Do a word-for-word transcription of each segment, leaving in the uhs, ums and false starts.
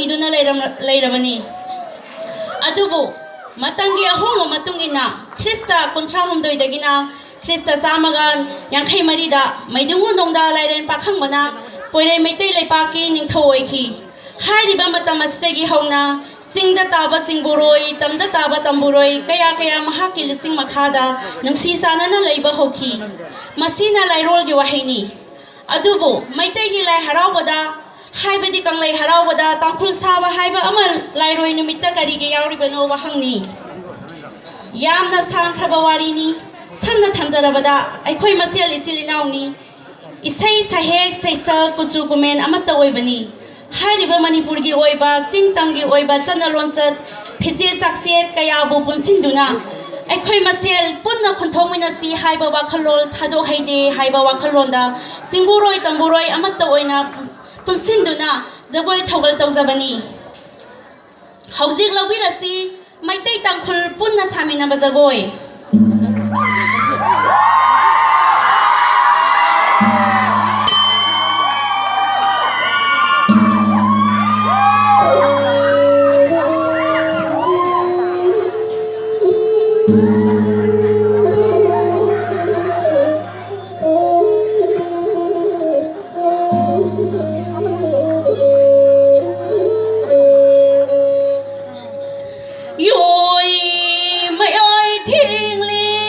ꯏꯗꯨꯅ ꯂꯩꯔꯝ-, ꯂꯩꯔꯕꯅꯤ꯫ ꯑꯗꯨꯕꯨ ꯃꯇꯝꯒꯤ ꯑꯍꯣꯡꯕ ꯃꯇꯨꯡ ꯏꯟꯅ ꯈ꯭ꯔꯤꯁꯇ ꯀꯨꯟꯊ꯭ꯔꯥ ꯍꯨꯝꯗꯣꯏꯗꯒꯤꯅ ꯈ꯭ꯔꯤꯁꯇ ꯆꯥꯝꯃꯒ ꯌꯥꯡꯈꯩ ꯃꯔꯤꯗ ꯃꯩꯗꯤꯡꯉꯨ ꯅꯣꯡꯗꯥ ꯂꯥꯏꯔꯦꯟ ꯄꯥꯈꯪꯕꯅ ꯄꯣꯏꯔꯩ ꯃꯩꯇꯩ ꯂꯩꯄꯥꯛꯀꯤ ꯅꯤꯡꯊꯧ ꯑꯣꯏꯈꯤ꯫ ꯍꯥꯏꯔꯤꯕ ꯃꯇꯝ ꯑꯁꯤꯗꯒꯤ ꯍꯧꯅ ꯆꯤꯡꯗ ꯇꯥꯕ ꯆꯤꯡꯕꯨꯔꯣꯏ, ꯇꯝꯗ ꯇꯥꯕ ꯇꯝꯕꯨꯔꯣꯏ ꯀꯌꯥ ꯀꯌꯥ ꯃꯍꯥꯛꯀꯤ ꯂꯤꯆꯤꯡ ꯃꯈꯥꯗ ꯅꯨꯡꯁꯤ ꯆꯥꯟꯅꯅ ꯂꯩꯕ ꯍꯧꯈꯤ꯫ ꯃꯁꯤꯅ ꯂꯥꯏꯔꯣꯜꯒꯤ ꯋꯥꯍꯩꯅꯤ꯫ ꯑꯗꯨꯕꯨ ꯃꯩꯇꯩꯒꯤ ꯂꯥꯏ ꯍꯔꯥꯎꯕꯗ, ꯍꯥꯏꯕꯗꯤ ꯀꯪꯂꯩ ꯍꯔꯥꯎꯕꯗ ꯇꯥꯡꯈꯨꯜ ꯁꯥꯕ ꯍꯥꯏꯕ ꯑꯃ ꯂꯥꯏꯔꯣꯏ ꯅꯨꯃꯤꯠꯇ ꯀꯔꯤꯒꯤ ꯌꯥꯎꯔꯤꯕꯅꯣ ꯋꯥꯍꯪꯅꯤ꯫ ꯌꯥꯝꯅ ꯁꯥꯡꯈ꯭ꯔꯕ ꯋꯥꯔꯤꯅꯤ꯫ ꯁꯝꯅ ꯊꯝꯖꯔꯕꯗ ꯑꯩꯈꯣꯏ ꯃꯁꯦꯜ ꯏꯆꯤꯜ ꯏꯅꯥꯎꯅꯤ꯫ ꯏꯁꯩ, ꯁꯩꯍꯦꯛ, ꯁꯩꯁꯛ, ꯀꯨꯆꯨ ꯀꯨꯃꯦꯟ ꯑꯃꯠꯇ ꯑꯣꯏꯕꯅꯤ꯫ ꯍꯥꯏꯔꯤꯕ ꯃꯅꯤꯄꯨꯔꯒꯤ ꯑꯣꯏꯕ ꯆꯤꯡ ꯇꯝꯒꯤ ꯑꯣꯏꯕ ꯆꯠꯅ ꯂꯣꯟꯆꯠ, ꯐꯤꯖꯦꯠ ꯆꯥꯛꯁꯦꯠ ꯀꯌꯥꯕꯨ ꯄꯨꯟꯁꯤꯟꯗꯨꯅ ꯑꯩꯈꯣꯏ ꯃꯁꯦꯜ ꯄꯨꯟꯅ ꯈꯨꯟꯊꯣꯛꯃꯤꯟꯅꯁꯤ ꯍꯥꯏꯕ ꯋꯥꯈꯜꯂꯣꯟ ꯊꯥꯗꯣꯛꯍꯩꯗꯦ ꯍꯥꯏꯕ ꯋꯥꯈꯜꯂꯣꯟꯗ ꯆꯤꯡꯕꯨꯔꯣꯏ ꯇꯝꯕꯨꯔꯣꯏ ꯑꯃꯠꯇ ꯑꯣꯏꯅ ꯄꯨꯟꯁꯤꯟꯗꯨꯅ ꯖꯒꯣꯏ ꯊꯧꯒꯜ ꯇꯧꯖꯕꯅꯤ꯫ ꯍꯧꯖꯤꯛ ꯂꯧꯕꯤꯔꯁꯤ ꯃꯩꯇꯩ ꯇꯥꯡꯈꯨꯜ ꯄꯨꯟꯅ ꯁꯥꯃꯤꯟꯅꯕ ꯖꯒꯣꯏ꯫ ꯌꯣꯏ ꯃꯌꯥꯏ ꯊꯦꯡꯂꯤ꯫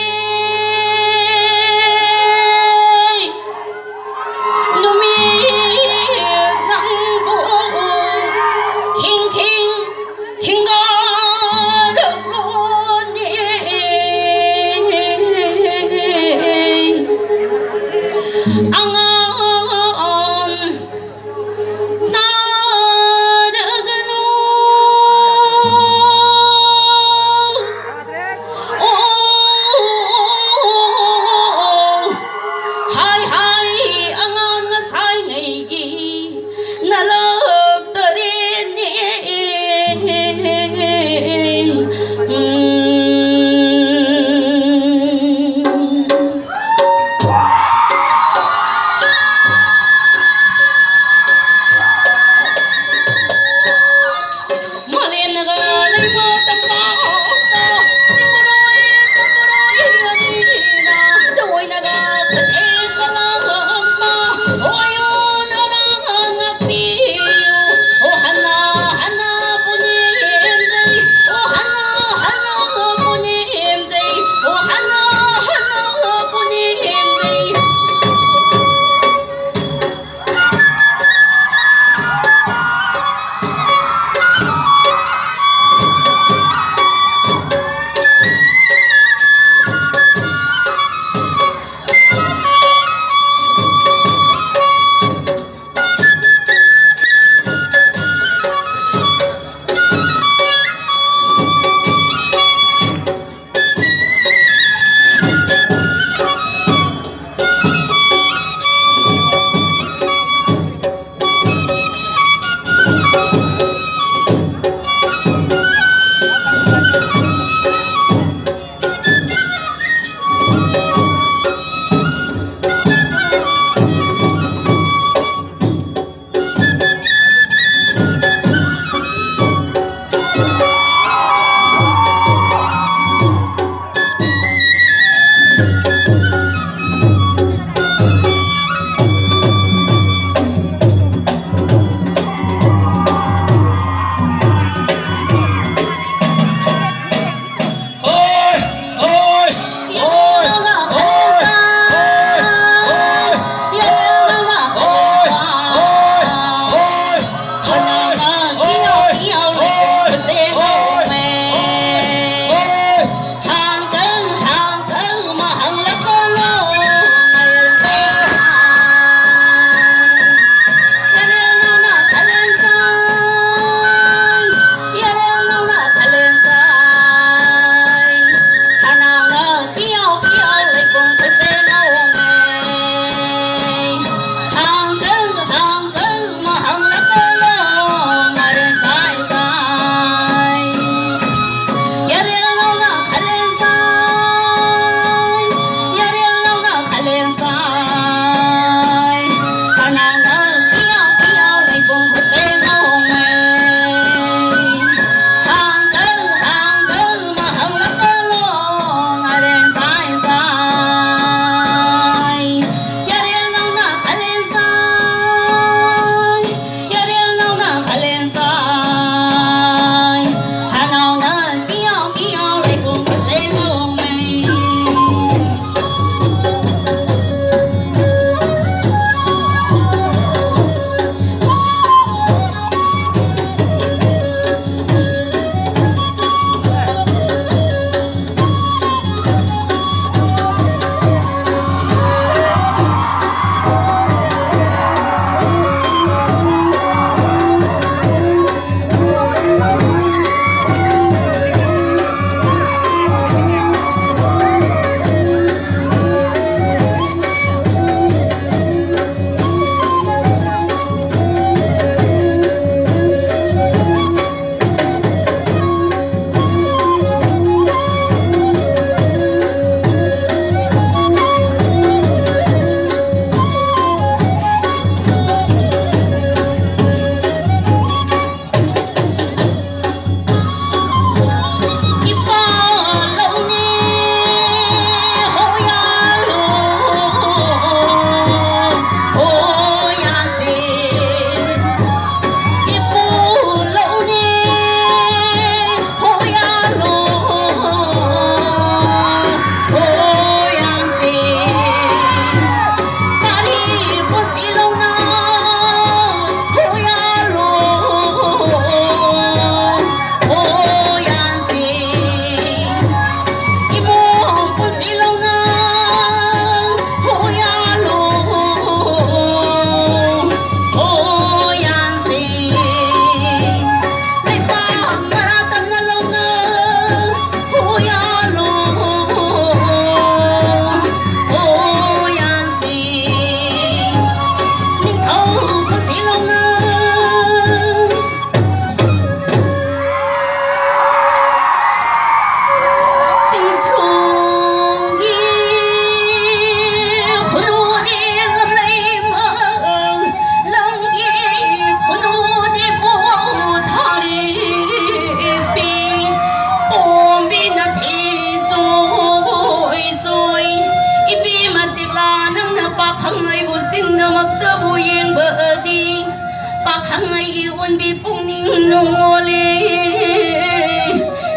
ꯅꯣꯡꯉꯣꯜꯂꯦ꯫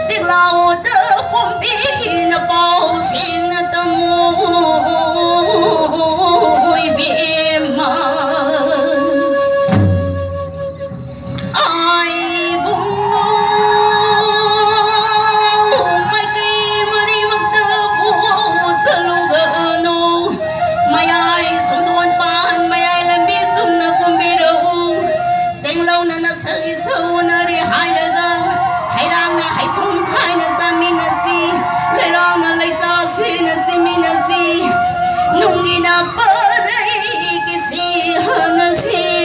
ꯆꯤꯛꯂꯥꯎꯗ ꯀꯨꯝꯕꯤꯅ ꯄꯥꯎ ꯁꯦꯡꯅ ꯇꯝꯃꯨ ꯏꯕꯦꯝꯃ꯫ ꯑꯥꯏ ꯏꯕꯨꯡꯉꯣ, ꯃꯥꯏꯀꯩ ꯃꯔꯤꯃꯛꯇ ꯄꯨ ꯆꯠꯂꯨꯒꯅꯨ꯫ ꯃꯌꯥꯏ ꯁꯣꯟꯗꯣꯟ ꯄꯥꯟ, ꯃꯌꯥꯏ ꯂꯝꯕꯤ ꯆꯨꯝꯅ ꯀꯨꯝꯕꯤꯔꯛꯎ꯫ ꯆꯦꯡꯂꯧꯅ ꯅꯁꯛ ꯏꯁꯧ ꯎꯅꯔꯦ ꯍꯥꯏꯔꯒ, ꯍꯩꯔꯥꯡꯅ ꯍꯩꯁꯨꯡ ꯈꯥꯏꯅ ꯆꯥꯃꯤꯟꯅꯁꯤ, ꯂꯩꯔꯥꯡꯅ ꯂꯩꯆꯥ ꯁꯤꯅ ꯆꯤꯃꯤꯟꯅꯁꯤ, ꯅꯨꯡꯒꯤꯅ ꯄꯔꯩꯒꯤ ꯁꯤ ꯍꯥꯟꯅꯁꯤ꯫